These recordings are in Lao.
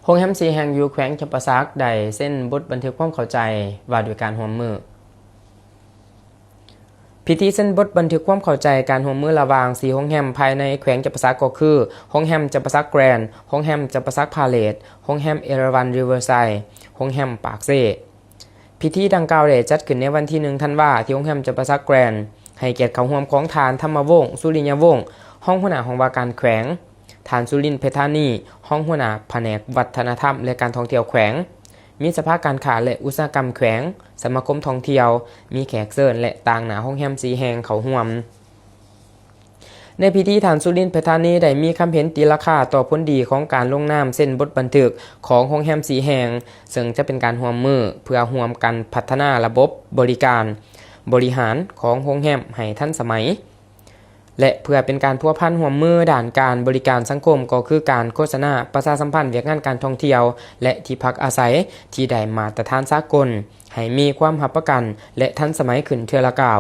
ໂຮງແຮມສີ່ແຫ່ງຢູ່ແຂວງຈຳປາສັກ ໄດ້ເຊັນບົດບັນທຶກຄວາມເຂົ້າໃຈວ່າດ້ວຍການຮ່ວມມື. ພິທີເຊັນບົດບັນທຶກຄວາມເຂົ້າໃຈການຮ່ວມມືລະຫວ່າງສີ່ໂຮງແຮມພາຍໃນແຂວງຈຳປາສັກ ກໍຄື ໂຮງແຮມຈຳປາສັກແກຣນ, ໂຮງແຮມຈຳປາສັກພາເລດ, ໂຮງແຮມເອລາວັນຣີເວີໄຊ, ໂຮງແຮມປາກເຊ. ພິທີດັ່ງກ່າວໄດ້ຈັດຂຶ້ນໃນວັນທີໜຶ່ງທັນວາ ທີ່ໂຮງແຮມຈຳປາສັກແກຣນ, ໃຫ້ກຽດເຂົ້າຮ່ວມຂອງທ່ານ ທຳມະວົງ ສຸລິຍະວົງ ຮອງຫົວໜ້າຫ້ອງວ່າການແຂວງ, ທ່ານ ສຸລິນ ເພທານີ ຮອງຫົວໜ້າພະແນກວັດທະນະທຳ ແລະ ການທ່ອງທ່ຽວແຂວງ, ມີສະພາການຄ້າ ແລະ ອຸດສາຫະກຳແຂວງ, ສະມາຄົມທ່ອງທ່ຽວ, ມີແຂກເຊີນ ແລະ ຕາງໜ້າໂຮງແຮມສີ່ແຫ່ງເຂົ້າຮ່ວມ. ໃນພິທີ ທ່ານ ສຸລິນ ເພທານີ ໄດ້ມີຄຳເຫັນຕີລາຄາຕໍ່ຜົນດີຂອງການລົງນາມເຊັນບົດບັນທຶກຂອງໂຮງແຮມສີ່ແຫ່ງ, ເຊິ່ງຈະເປັນການຮ່ວມມືເພື່ອຮ່ວມກັນພັດທະນາລະບົບບໍລິການ, ບໍລິຫານຂອງໂຮງແຮມໃຫ້ທັນສະໄໝ ແລະ ເພື່ອເປັນການພົວພັນຮ່ວມມືດ້ານການບໍລິການສັງຄົມ ກໍຄືການໂຄສະນາປະຊາສຳພັນວຽກງານການທ່ອງທ່ຽວ ແລະ ທີ່ພັກອາໄສທີ່ໄດ້ມາດຕະຖານສາກົນ ໃຫ້ມີຄວາມຮັບປະກັນ ແລະ ທັນສະໄໝຂຶ້ນເທື່ອລະກ້າວ.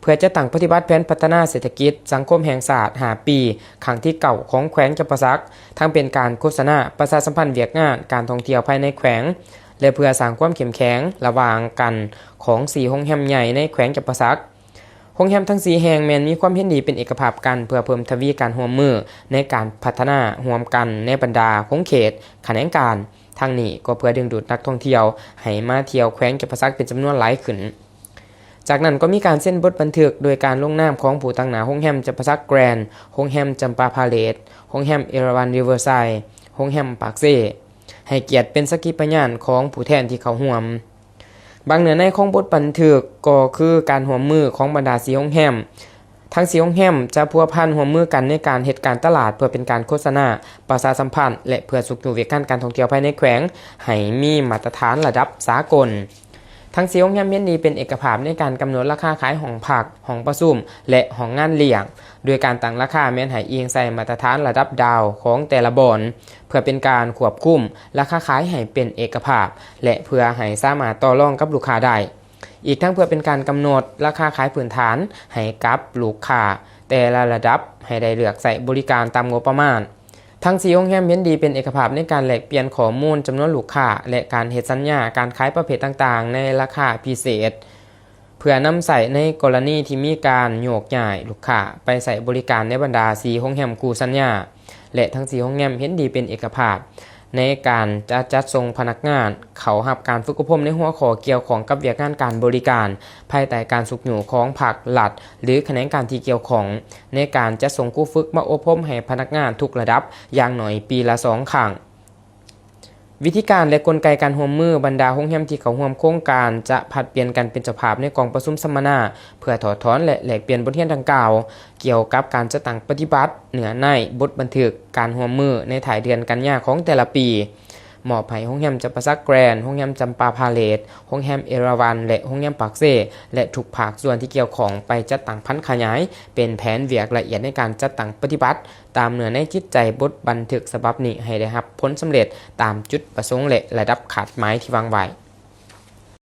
ເພື່ອຈັດຕັ້ງປະຕິບັດແຜນພັດທະນາເສດຖະກິດສັງຄົມແຫ່ງຊາດຫ້າປີ ຄັ້ງທີເກົ້າ ຂອງແຂວງຈຳປາສັກ, ທັງເປັນການໂຄສະນາປະຊາສຳພັນວຽກງານການທ່ອງທ່ຽວພາຍໃນແຂວງ ແລະ ເພື່ອສ້າງຄວາມເຂັ້ມແຂງລະຫວ່າງກັນຂອງສີ່ໂຮງແຮມໃຫຍ່ໃນແຂວງຈຳປາສັກ. ໂຮງແຮມທັງສີ່ແຫ່ງແມ່ນມີຄວາມເຫັນດີເປັນເອກະພາບກັນ ເພື່ອເພີ່ມທະວີການຮ່ວມມືໃນການພັດທະນາຮ່ວມກັນໃນບັນດາຂົງເຂດຂະແໜງການ. ທັງນີ້ກໍເພື່ອດຶງດູດນັກທ່ອງທ່ຽວໃຫ້ມາທ່ຽວແຂວງຈຳປາສັກເປັນຈຳນວນຫຼາຍຂຶ້ນ. ຈາກນັ້ນກໍມີການເຊັນບົດບັນທຶກໂດຍການລົງນາມຂອງຜູ້ຕາງໜ້າໂຮງແຮມຈຳປາສັກແກຣນ, ໂຮງແຮມຈຳປາພາເລດ, ໂຮງແຮມເອລາວັນຣີເວີໄຊ, ໂຮງແຮມປາກເຊ, ໃຫ້ກຽດເປັນສັກຂີພະຍານຂອງຜູ້ແທນທີ່ເຂົ້າຮ່ວມ. ບາງເນື້ອໃນຂອງບົດບັນທຶກກໍຄືການຮ່ວມມືຂອງບັນດາສີ່ໂຮງແຮມ. ທັງສີ່ໂຮງແຮມຈະພົວພັນຮ່ວມມືກັນໃນການເຮັດການຕະຫຼາດ ເພື່ອເປັນການໂຄສະນາ, ປະຊາສຳພັນ ແລະ ເພື່ອຊຸກຍູ້ວຽກງານການທ່ອງທ່ຽວພາຍໃນແຂວງໃຫ້ມີມາດຕະຖານລະດັບສາກົນ. ທັງສີ່ໂຮງແຮມເຫັນດີເປັນເອກະພາບໃນການກຳນົດລາຄາຂາຍຫ້ອງພັກ, ຫ້ອງປະຊຸມ ແລະ ຫ້ອງງານລ້ຽງ, ໂດຍການຕັ້ງລາຄາແມ່ນໃຫ້ອີງໃສ່ມາດຕະຖານລະດັບດາວຂອງແຕ່ລະບ່ອນ ເພື່ອເປັນການຄວບຄຸມລາຄາຂາຍໃຫ້ເປັນເອກະພາບ ແລະ ເພື່ອໃຫ້ສາມາດຕໍ່ລອງກັບລູກຄ້າໄດ້. ອີກທັງເພື່ອເປັນການກຳນົດລາຄາຂາຍພື້ນຖານໃຫ້ກັບລູກຄ້າແຕ່ລະລະດັບ ໃຫ້ໄດ້ເລືອກໃຊ້ບໍລິການຕາມງົບປະມານ. ທັງສີ່ໂຮງແຮມເຫັນດີເປັນເອກະພາບໃນການແລກປ່ຽນຂໍ້ມູນຈຳນວນລູກຄ້າ ແລະ ການເຮັດສັນຍາການຂາຍປະເພດຕ່າງໆໃນລາຄາພິເສດ ເພື່ອນຳໃຊ້ໃນກໍລະນີທີ່ມີການໂຍກຍ້າຍລູກຄ້າໄປໃຊ້ບໍລິການໃນບັນດາສີ່ໂຮງແຮມຄູ່ສັນຍາ ແລະ ທັງສີ່ໂຮງແຮມເຫັນດີເປັນເອກະພາບໃນການຈະຈັດສົ່ງພະນັກງານເຂົ້າຮັບການຝຶກອົບຮົມໃນຫົວຂໍ້ກ່ຽວຂ້ອງກັບວຽກງານການບໍລິການ ພາຍໃຕ້ການຊຸກຍູ້ຂອງພາກລັດ ຫຼື ຂະແໜງການທີ່ກ່ຽວຂ້ອງ ໃນການຈັດສົ່ງຄູຝຶກມາອົບຮົມໃຫ້ພະນັກງານທຸກລະດັບຢ່າງໜ້ອຍປີລະສອງຄັ້ງ. ວິທີການ ແລະ ກົນໄກການຮ່ວມມື ບັນດາໂຮງແຮມທີ່ເຂົ້າຮ່ວມໂຄງການຈະຜັດປ່ຽນກັນເປັນເຈົ້າພາບໃນກອງປະຊຸມສຳມະນາ ເພື່ອຖອດຖອນ ແລະ ແລກປ່ຽນບົດຮຽນດັ່ງກ່າວ ກ່ຽວກັບການຈັດຕັ້ງປະຕິບັດເນື້ອໃນບົດບັນທຶກການຮ່ວມມືໃນທ້າຍເດືອນກັນຍາຂອງແຕ່ລະປີ. ມອບໃຫ້ໂຮງແຮມຈຳປາສັກແກຣນ, ໂຮງແຮມຈຳປາພາເລດ, ໂຮງແຮມເອລາວັນ ແລະ ໂຮງແຮມປາກເຊ ແລະ ທຸກພາກສ່ວນທີ່ກ່ຽວຂ້ອງໄປຈັດຕັ້ງຜັນຂະຫຍາຍເປັນແຜນວຽກລະອຽດໃນການຈັດຕັ້ງປະຕິບັດ ຕາມເນື້ອໃນຈິດໃຈບົດບັນທຶກສະບັບນີ້ໃຫ້ໄດ້ຮັບຜົນສຳເລັດຕາມຈຸດປະສົງ ແລະ ລະດັບຄາດໝາຍທີ່ວາງໄວ້.